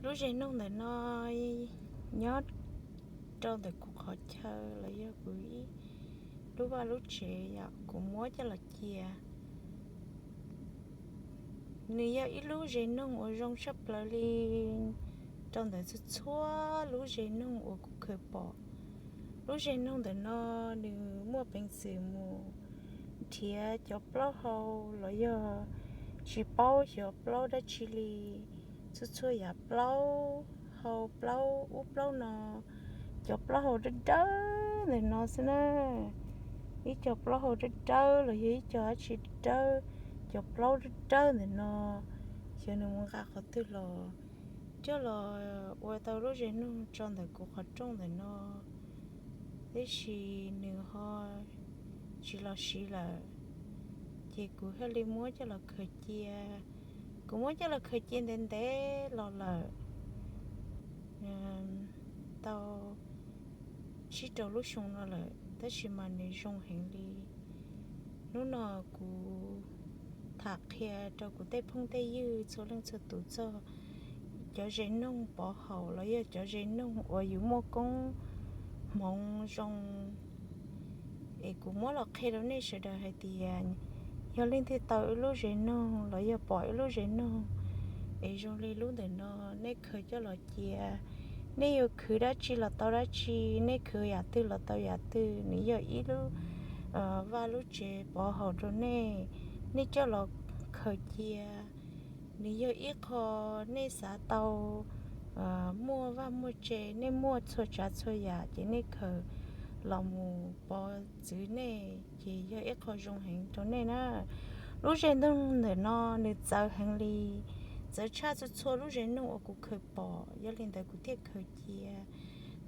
Lub zes noog ntawm no nyob rau ntawm kuv qhov chaw los yog kuv ib lub vaj lub tsev yom, kuv muab coj los cia. Nws yog ib lub zes noog uas zoo tshaj plaws li rau ntawm txhua txhua lub zes noog uas kuv khaws pom. Lub zes noog ntawm no nws muaj peev xwm mus nrhiav cov plaub hau los yog tsis paub xyov plaub dab tsi li, txhua txhua yam plaub hau plaub ub plaub no, cov plaub hau dawb dawb ntawm no xwb na. Ib co plaub hau dawb dawb los yog ib co dab tsi dawb, cov plaub dawb dawb ntawm no, xyov nws mus nqa qhov twg los coj los ua tau lub zes noog tso ntawm kuv qhov rooj ntawm no, tiam sis nws ho tsis los siv lawm, ces kuv thiaj li muab coj los khaws cia. Kuv muab coj los khaws cia ntev ntev los lawm, tau tsib rau lub xyoo no lawm, tab sis mas nws zoo heev li. Hnub no kuv tham qhia rau kuv tej phooj tej ywg txhua leej txhua tus txog cov zes noog pov haum los yog cov zes noog uas yus muaj koob hmoov zoo. Es kuv muab los qhia rau nej sawv daws hais tias yog leej twg tau ib lub zes noog los yog pom ib lub zes noog es zoo li lub ntawm no, nej khaws coj los cia. Nej yuav khwv dab tsi los tau dab tsi, nej khwv yam twg los tau yam twg, nws yog ib lub vaj lub tsev pov haum rau nej. Nej coj los khaws cia, nws yog ib qho nej xav tau muaj vaj muaj tse, nej muaj txhua tsav txhua yam ces nej khaws los mus pov txwv nej ces yog ib qho zoo heev rau nej na. Lub zes noog ntawm no nws txawv heev li, txawv tshaj txhua txhua lub zes noog uas kuv khaws pom, yog li ntawd kuv thiaj khaws cia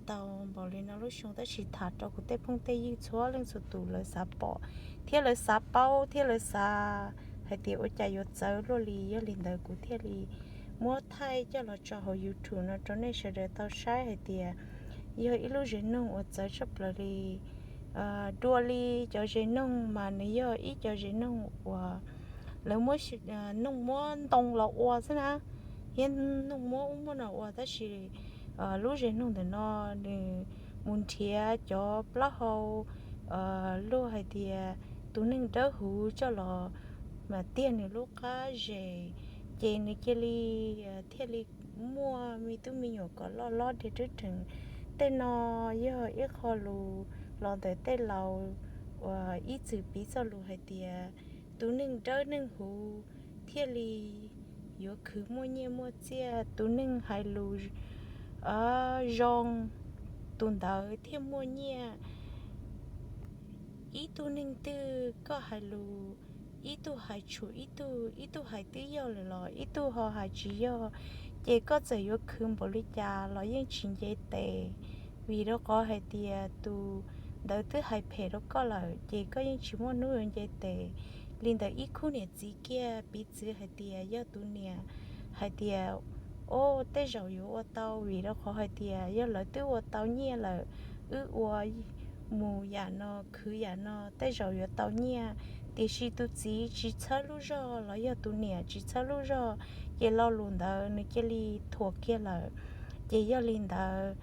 tau npaum li no lub xyoo, tab sis tham rau kuv tej phooj tej ywg txhua leej txhua tus lawv xav pom thiab lawv xav paub thiab lawv xav hais tias ua cas yuav txawv luaj li, yog li ntawd kuv thiaj li muab thaij coj los tso hauv YouTube no rau nej sawv daws tau saib hais tias yog ib lub zes noog uas txawv tshaj plaws li. Dua li cov zes noog mas nws yog ib cov zes noog uas lawv muab noog muab ntoo los ua xwb na, thiab noog muab ub muab no ua, tab sis lub zes noog ntawm no nws mus nrhiav cov plaub hau luag hais tias tus neeg dawb huv coj los mas tiag nws lub qab zes, ces nws cia li thiaj li muaj me tub me nyuam kom loj hlob deg rwb rheev. Tej no yog ib qho lus los ntawm tej laus uas ib txwm piv txoj lus hais tias tus neeg dawb neeg huv thiaj li yuav khwv muaj nyiaj muaj txiaj, tus neeg hais lus zoo tus ntawd thiaj muaj nyiaj. Ib tug neeg twg koj hais lus, ib tug hais tshum ib tug, ib tug hais twb yog lawm los ib tug ho hais tsis yog, ces koj txawm yuav khwv npaum li cas los yeej tsis nce tes, vim rau qhov hais tias tus ntawd twb hais phem rau koj lawm ces koj yeej tsis muaj hnub yuav nce tes. Li ntawd ib khub niam txiv kiag piv txwv hais tias yog tus niam hais tias, o, tej zaum yuav ua tau, vim rau qhov hais tias yog lawv twb ua tau nyiaj lawm, wb ua mus yam no khwv yam no tej zaum yuav tau nyiaj, tiam sis tus txiv tsis txhawb lub zog los yog tus niam tsis txhawb lub zog, ces lo lus ntawd nws cia li thuam kiag lawm. Ces yog li ntawd,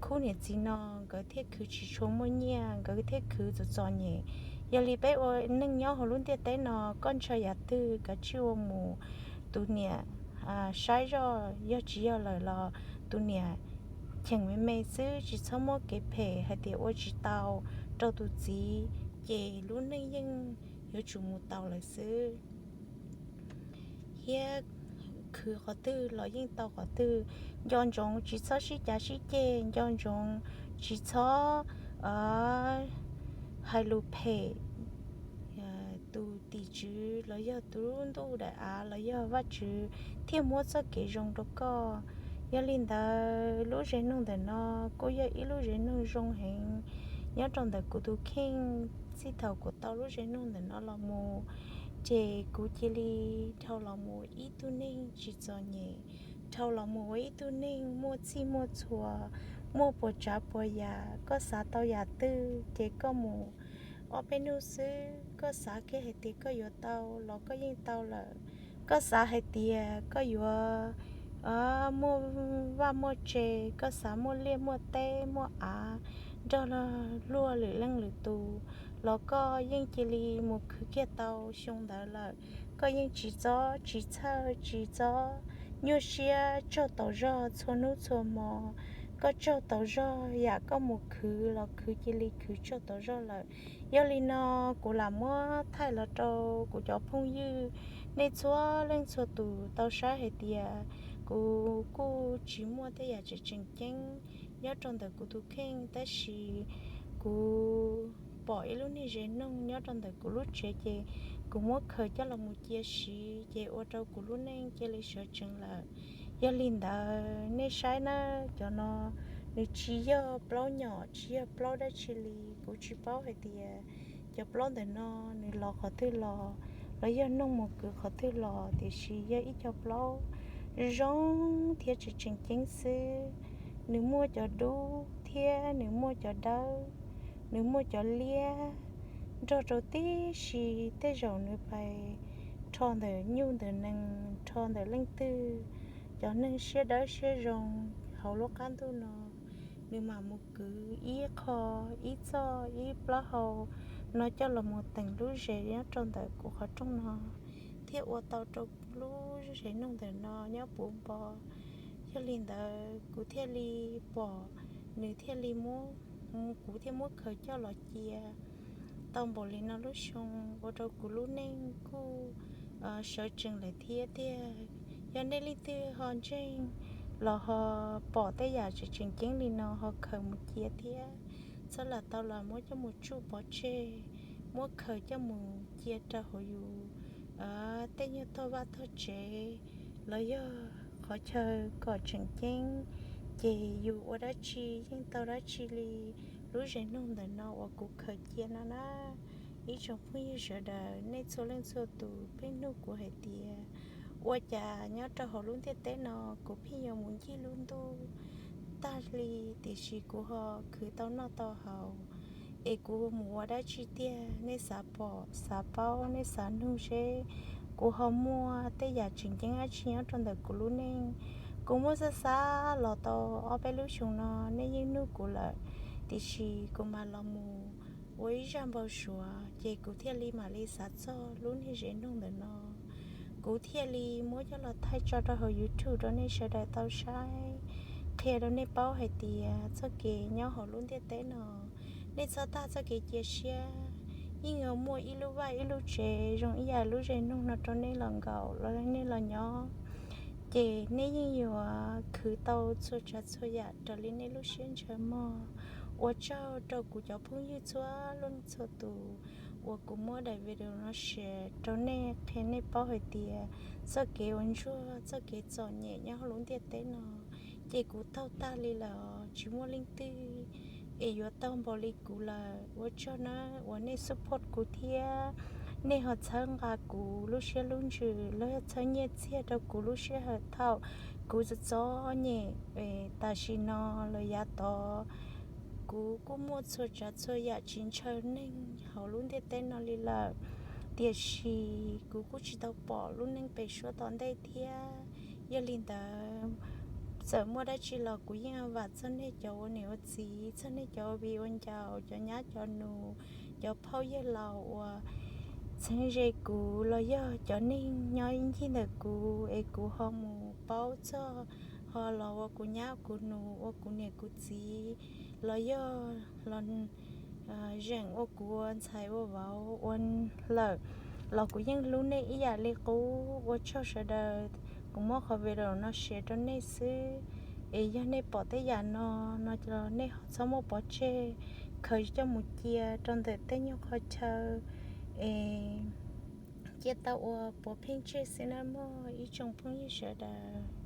khub niam txiv no nkawd thiaj khwv tsis tshua muaj nyiaj, nkawd thiaj khwv txom txom nyem. Yog li peb ua neej nyob hauv lub ntiaj teb no, koj ntshaw yam twg kav tsij ua mus, tus niam saib zoj, yog tsis yog lawm los tus niam cheem me me xwb, tsis txhob muab kev phem hais tias ua tsis tau rau tus txiv, ces lub neej yeej yuav tsum mus tau lawm xwb. Thiab khwv qhov twg los yeej tau qhov twg. Nco ntsoov tsis txhob sib cav sib ceg, nco ntsoov tsis txhob hais lus phem. Tus tim tswv los yog tus ntuj daim av los yog Vajtswv thiaj muab txoj kev zoo rau koj. Yog li ntawd, lub zes noog ntawm no kuj yog ib lub zes noog zoo heev nyob rau ntawm kuv tus kheej. Txij thaum kuv tau lub zes noog ntawm no los mus, ces kuv cia li dhau los mus ib tug neeg tsis txom nyem, dhau los mus ua ib tug neeg muaj txhij muaj txhua, muaj puas tsav puas yam. Koj xav tau yam twg ces koj mus ob peb hnub xwb, koj xav kiag hais tias koj yuav tau los koj yeej tau lawm. Koj xav hais tias koj yuav muaj vaj muaj tse, koj xav muaj liaj muaj teb muaj av nrog luag lwm leej lwm tus los koj yeej cia li mus khwv kiag tau xyoo ntawd lawm. Koj yeej tsis txob tsis txhawj tsis txob nyuaj siab tsaug tau zog txhua hnub txhua hmo. Koj tsaug tau zog yam koj mus khwv los khwv cia li khwv tsaug tau zog lawm. Yog li no kuv lam muab thaij los rau kuv cov phooj ywg nej txhua leej txhua tus tau saib hais tias kuv kuj tsis muaj tej yam tseem tseem ceeb nyob rau ntawm kuv tus kheej, tab sis kuv pom ib lub niag zes noog nyob rau ntawm kuv lub tsev ces kuv muab khaws coj los mus cia siv ces ua rau kuv lub neej cia li sawv tsees lawm. Yog li ntawd nej saib na, cov no nws tsis yog plaub nyom tsis yog plaub dab tsi li. Kuv tsis paub hais tias cov plaub ntawm no nws los qhov twg los, los yog noog mus kwv qhov twg los, tiam sis yog ib co plaub zoo thiab tseem tseem ceeb xwb. Nws muaj cov dub thiab nws muaj cov dawb, nws muaj cov liab nrog rau tib si. Tej zaum nws pais rho ntawm nyuj ntawm nees, rho ntawm leej twg cov neeg siab dawb siab zoo hauv lub qab ntuj no, nws mam mus kwv ib qho, ib txoj, ib plaub hau no coj los mus teem lub zes nyob rau ntawm kuv qhov rooj no, thiaj ua tau rau lub zes noog ntawm no nyob puv npo. Yog li ntawd kuv thiaj li pom, nws thiaj li muab, kuv thiaj muab khaws coj los cia tau npaum li no lub xyoo, ua rau kuv lub neej kuj sawv tsees lawm thiab tiag. Yog nej leej twg ho ntseeg los ho pom tej yam tseem tseem ceeb li no ho khaws mus cia thiab, txhob lam tau los muab coj mus tsuj pov tseg, muab khaws coj mus cia rau hauv yus tej nyuag tog vaj tog tsev los yog qhov chaw kom tseem ceeb, ces yus ua dab tsi yeej tau dab tsi li. Lub zes noog ntawm no uas kuv khaws cia no na, ib tsoom phooj ywg sawv daws nej txhua leej txhua tus pheej nug kuv hais tias ua cas nyob rau hauv lub ntiaj teb no kuv pheej yuav mus ncig lub ntuj tag li, tiam sis kuv ho khwv tau noj tau haus, es kuv mus ua dab tsi tiag? Nej xav pom xav paub nej xav nug seb kuv ho muaj tej yam tseem ceeb dab tsi nyob rau ntawm kuv lub neej. Kuv muab xav xav los tau ob peb lub xyoo no nej yeej nug kuv lawm, tiam sis kuv mam los mus ua ib zaj npau suav ces kuv thiaj li mam li xav txog lub niag zes noog ntawm no. Kuv thiaj li muab coj los thaij tso rau hauv YouTube rau nej sawv daws tau saib, qhia rau nej paub hais tias txoj kev nyob hauv lub ntiaj teb no, nej txhob tag txoj kev cia siab. Yeej yuav muaj ib lub vaj ib lub tsev zoo ib yam lub zes noog no rau nej los nkaum los nej los nyob, ces nej yeej yuav khwv tau txhua tsav txhua yam raws li nej lub siab ntshaw mog. Ua tsaug rau kuv cov phooj ywg txhua leej txhua tus uas kuv muab daim video no share rau nej, qhia nej paub hais tias txoj kev ua ntsuag txoj kev txom nyem nyob hauv lub ntiaj teb no ces kuv taug tag li lawm, tsis muaj leej twg es yuav taug npaum li kuv lawm. Ua tsaug nawb uas nej support kuv thiab nej ho txhawb nqa kuv lub siab lub ntsws los yog txhawb nyiaj txiag rau kuv lub sij hawm thaum kuv txom txom nyem tam sim no los yav tod. Kuv kuj muaj txhua tsav txhua yam tsis ntshaw neeg hauv lub ntiaj teb no li lawm, tiam sis kuv kuj tsis tau pom lub neej pem suab tom ntej thiab. Yog li ntawd, txawm muaj dab tsi los kuv yeej vam txog nej cov ua niam ua txiv, txog nej cov ua viv ua ncaus, cov nyab cov nus, cov phauj yawg laus uas txheeb ze kuv los yog cov neeg nyob ib ncig ntawm kuv es kuv ho mus paub txog, ho los ua kuv nyab kuv nus, ua kuv niam kuv txiv, los yog los zeem ua kuv ua ntxhais ua vauv ua lawm, los kuv yeej hlub nej ib yam li qub. Ua tsaug sawv daws, kuv muab qhov video no share rau nej xwb. Es yog nej pom tej yam no, no nej ho txhob muab pov tseg, khaws coj mus cia rau ntawm tej nyuag qhov chaw es cia tau ua puav pheej tseg xwb nawb mog ib tsoom phooj ywg sawv daws.